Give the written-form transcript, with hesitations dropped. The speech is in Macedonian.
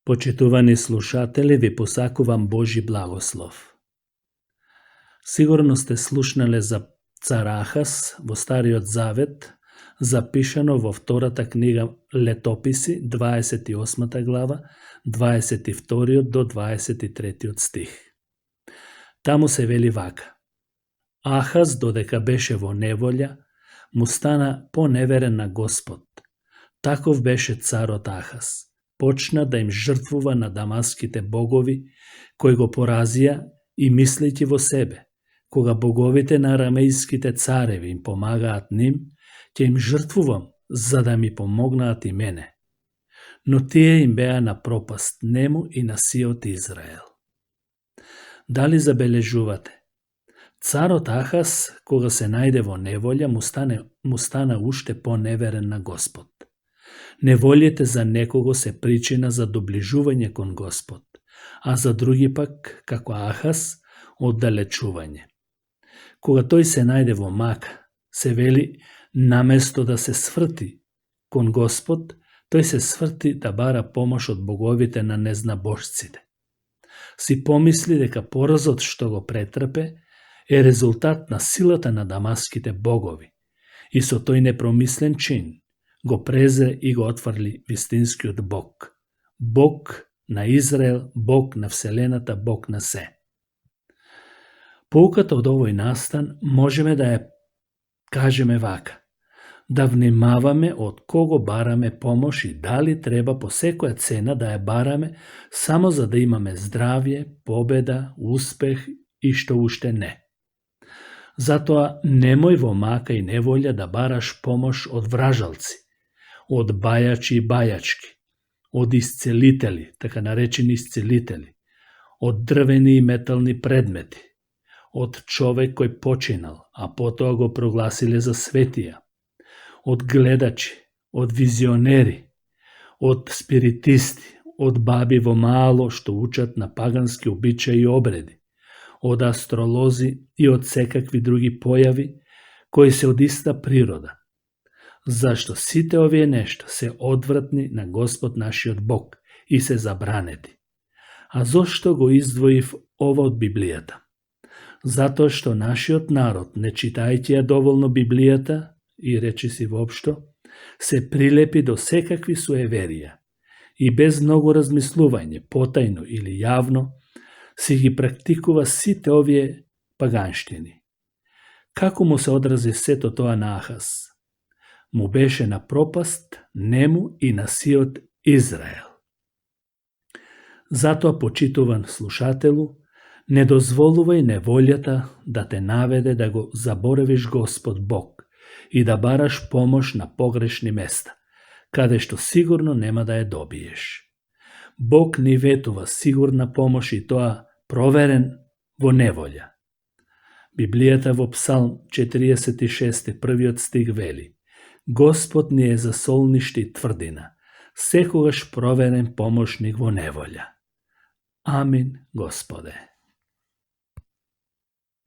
Почитувани слушатели, ви посакувам Божи благослов. Сигурно сте слушнале за цар Ахаз во Стариот Завет, запишано во втората книга Летописи, 28 глава, 22 до 23 стих. Таму се вели вака: Ахаз, додека беше во неволја, му стана поневерен на Господ. Таков беше царот Ахаз. Почна да им жртвува на дамаските богови, кои го поразија и мислејќи во себе: кога боговите на арамејските цареви им помагаат ним, ќе им жртвувам, за да ми помогнаат и мене. Но тие им беа на пропаст нему и на сиот Израел. Дали забележувате? Царот Ахаз, кога се најде во неволја, му стана уште поневерен на Господ. Неволите за некого се причина за доближување кон Господ, а за други пак, како Ахаз, оддалечување. Кога тој се најде во мака, се вели, наместо да се сврти кон Господ, тој се сврти да бара помош од боговите на незнабожците. Си помисли дека поразот што го претрпе е резултат на силата на дамаските богови и со тој непромислен чин го презре и го отврли вистинскиот Бог. Бог на Израел, Бог на Вселената, Бог на се. Поуката од овој настан можеме да ја кажеме вака: да внимаваме од кого бараме помош и дали треба по секоја цена да ја бараме само за да имаме здравје, победа, успех и што уште не. Затоа немој во мака и неволја да бараш помош од вражалци, од бајачи и бајачки, од исцелители, така наречени исцелители, од дрвени и метални предмети, од човек кој починал, а потоа го прогласиле за светија, од гледачи, од визионери, од спиритисти, од баби во мало што учат на пагански обичаи и обреди, од астролози и од секакви други појави кои се од иста природа. Зашто сите овие нешта се одвратни на Господ нашиот Бог и се забранети. А зошто го издвоив ова од Библијата? Затоа што нашиот народ, не читајќи ја доволно Библијата и речиси воопшто, се прилепи до секакви суеверија и без многу размислување, потајно или јавно, си ги практикува сите овие паганштини. Како му се одрази сето тоа на Ахаз? Му беше на пропаст нему и на сиот Израел. Затоа, почитуван слушателу, не дозволувај неволјата да те наведе да го заборавиш Господ Бог и да бараш помош на погрешни места, каде што сигурно нема да ја добиеш. Бог ни ветува сигурна помош и тоа проверен во неволја. Библијата во Псалм 46, првиот стих вели: Господ ни е за солниште и тврдина, секогаш проверен помошник во неволја. Амин, Господе.